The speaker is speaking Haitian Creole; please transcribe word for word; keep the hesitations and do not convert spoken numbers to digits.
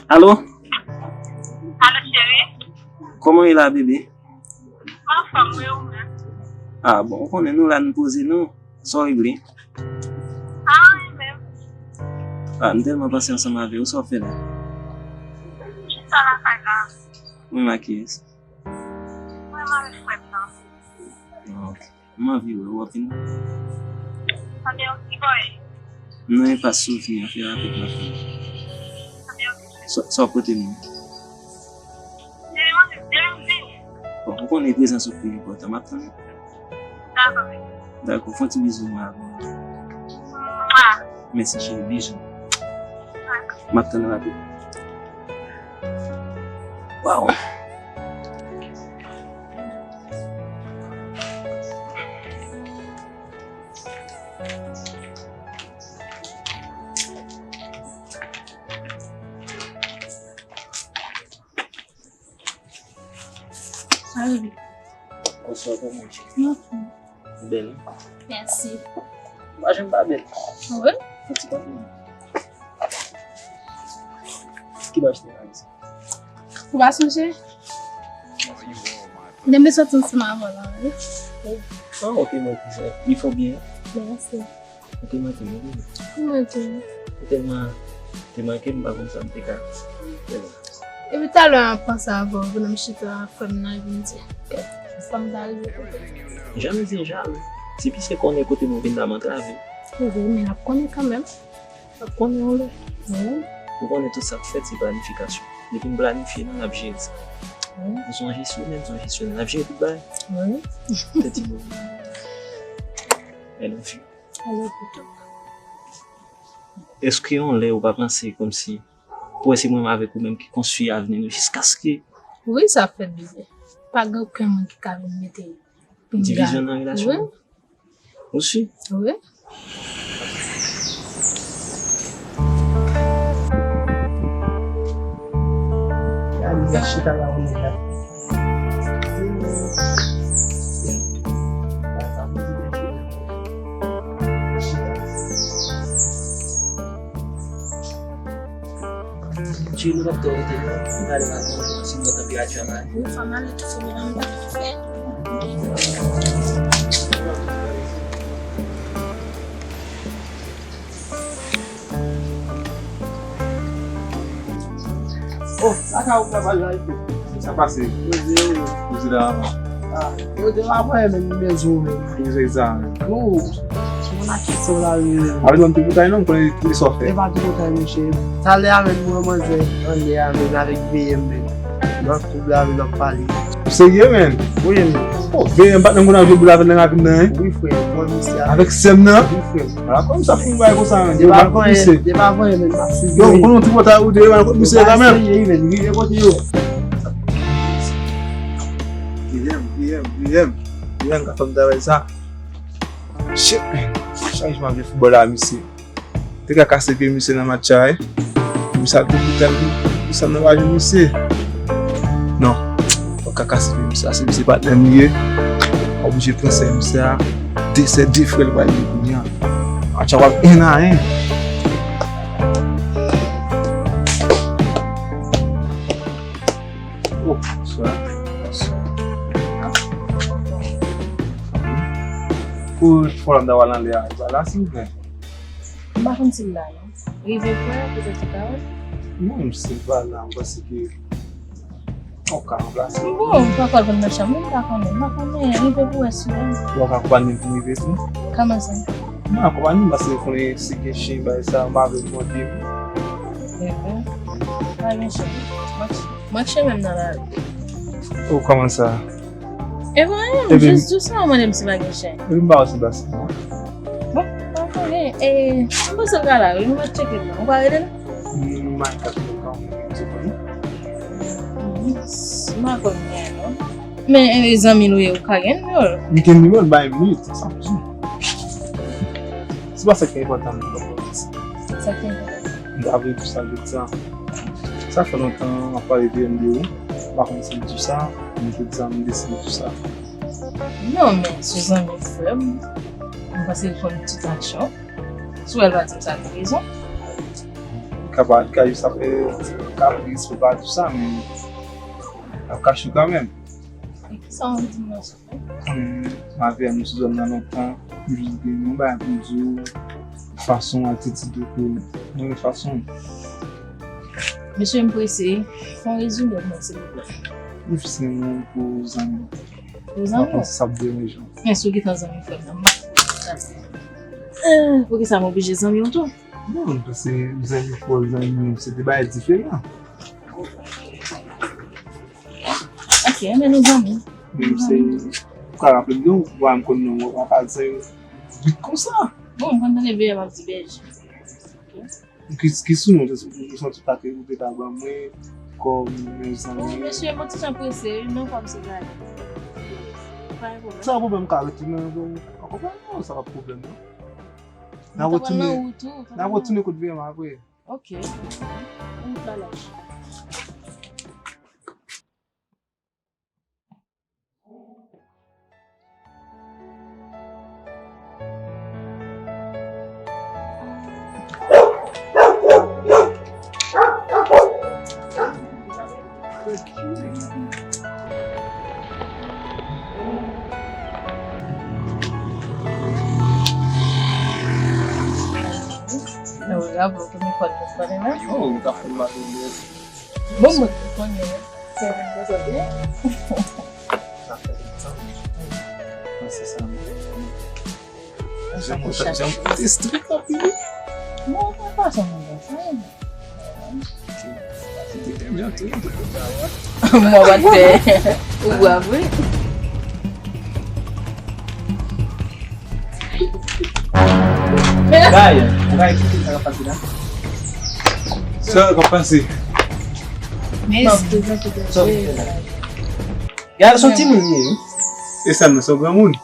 Alo? Alo, cheri? Kòman w ye la, bebe? M anfòm, wi, ou menm? Ah, bon, ou konnen nou la, nou poze nou. Sa w regle? Ah, wi, menm. Ah, m tèlman pase ansanm avè w, sa w fè la? M chita lakay la. Ou menm ak kiyès? M menm avèk frè m nan. Ah, ok. M anvi wè w, w ap vin? Anben, ok, boy. M nan enpas Sofi an, fè rapid m ap vini. Anben, ok. Sa, sa w ap pote m? Demen, demen m vini. Bon, ou konnen prezans ou pi enpòtan, m ap tann ou. Dakò, baby. Dakò, fè yon ti bizou mwen avè w. Mwa. Mèsi, cheri, bizou. Dakò. M ap tann ou rapid. Waw. Salut. Bonswa, kòman w ye? Mwen anfòm. Ou bèl, wi. Mèsi. Ou pa janm pa bèl. Wi. Yon ti konpliman. Ki lè w achte bagay sa? Ou pa sonje? Demen soti ansanm avè w la, wi. Ah, ok, mwen konsa. Li fè w byen? Mèsi. Ou te manke m, wi. Ou manke m. Ou tèlman te manke m, m pa konn sa m te ka fè la. Epi talè m ap panse avè w, pandan m chita a, frè m nan vin di, fò m ta rive kote w. Janm di jan, wi. Tifi se konnen kote m vin la, m antrave. Ou vre, men l ap konnen kanmenm. L ap konnen yon lè. Wi. Ou konnen tout sa k fèt se planifikasyon. Depi m planifye, nou, n ap jere sa. Wi. Nou se yon jesyonè, nou se yon jesyonè, n ap jere tout bagay. Wi. Tèt di bon. I love you. I love you too. Èske yon lè ou pa panse kòmsi pou wè se mwen menm avèk ou menm ki konstwi avni nou jiskaske... Wi, sa fèt, bebe. Pa gen okenn moun ki ka vin mete divizyon nan relasyon nou? Wi. Ou si? Wi. Gade chita la, ou la. Tchè, nou p ap twò rete non. Nou prale nan kay nou, si nou wè tanperatè a mare. Wi, fò m ale tou, fò m ale, m pa fè. Oh, lakay ou m ta pral la, epi. Sa pase? Poze ou. Poze la, man. Ah, yo te va voye menm bezwen menm. Ki bezwen sa menm? Ou, sou moun ak kèk sa w la, wi. Avè yon tripotay non, m konnen tout sa w fè. E pa tripotay, monchè. Talè a menm, mwen manzè anlè a menm avèk V M menm. Nan koub la, menm n ap pale. Ou serye, menn? Wi, menn. Oh, V M pa t nan konn ap jwe boul avè l nan ravin nan, en? Wi, frè, mwen misye avèk sè m nan? Wi, frè. Ala kòm sa fout bagay konsa, menn. Yo, m al kot misye. Yo, m konnen yon tripotay ou de, yo, m al kot misye la, menn. Rive kote yo. Riyèm, riyèm, riyèm. Riyèm ka fè m travay sa. Shit, man. Chak jou m ap jwe foutbòl la, misye. Te ka kase pye misye nan match sa, wi. Misye ap gen pwoblèm, misye nan pa jwenn misye. Non, fòk ka kase pye misye. Se misye patnè m li ye. Oblije pran sè misye a. De sè, de frè l pral ye kounye a. Match la pral en a en. Oh, bonswa. Bonswa. Pou fò la m ta pral anlè a, li pa la, silvouplè? M pa konn si l la, non. Rive kwè, petèt ou ka wè. Non, si l pa la, m panse ke ou ka ranplase l. Bon, m pa kwè l konn nan chanm, m pa konnen, m pa konnen, rive pou wè si l la. Ou pa ka akonpanye m pou m rive tou? Kòman sa? M akonpanye m, paske m konnen si gen chen, bagay sa, m pa vle l mande m. Rive. Pa gen chen. Mwen k chemen m nan lari. Oh, kòman sa? E pa anyen, m jis di w sa, w mande m si pa gen chen. Epi m pa wè si plas la. Bon, pa konnen, e, m panse l ka la, wi, m va tcheke l la. Ou pa rele l? M pa ka tcheke l ankò, m pa konnen. M pa konnen, non. Men, e, zanmi l ou ye, ou ka gen nimewo l? M gen nimewo l, bay m li, sa m bezwen. Se pa sa ki enpòtan, non. Sa ki enpòtan? M ta vle di sa, m te di sa. Sa fè lontan m ap pale de M de ou. M pa konn si m di sa, men m te di sa, m deside di sa. Non, men se zanmi frè m. M panse l konn tout aksyon. Si w wè l pa di m sa, li gen rezon. Ka pa, ka jis ap fè ti kapris, fè pa tou sa, men ap kache kanmenm. E kisa w anvi di m nan sa? Hum, m ap viv sou zòn nan lontan, m jis gen yon bagay pou m di w, fason, atitid ou, mwen renmen fason. Mesye, m prese, fè yon rezime pou mwen, silvouplè. M jis renmen w pou zanmi. Pou zanmi w? M pa panse sa ap deranje w. Men si w gentan zanmi frè m nan, m pa. Ah, poukisa m oblije zanmi w tou? Non, paske zanmi fò, zanmi, se de bagay diferan. Ok, men nou zanmi. Men se, ou ka raple m non, ou pa m konn non, ou pa ka di vit konsa. Bon, m konn tande bèje, m ap di bèje. Ki, ki sou non, ou santi pa ke ou te ka ban mwen kòm yon zanmi? Bon, mesye, m ti jan prese, wi, men ou pa m se gade. Pa gen pwoblèm. Sa pwoblèm ka retounen, bon, an konprann non, sa pa pwoblèm non. N a retounen, n a retounen kote vye m apre. Ok. Ou pa laj. Oh, ou ta fè m mal. Bon, mwen ki konnen, se vin konsa byen. Sa fè lontan, mwen. Mwen se sa, mwen. Mwen se te strik anpil. Non, mwen pa janm konsa. Mwen pa t fè ou bwa vre. Bay, bay, kite sa k ap pase la. Sa k ap pase? Sa w vin fè la? Gaël se yon timoun li ye, wi. E sa nan, se yon granmoun.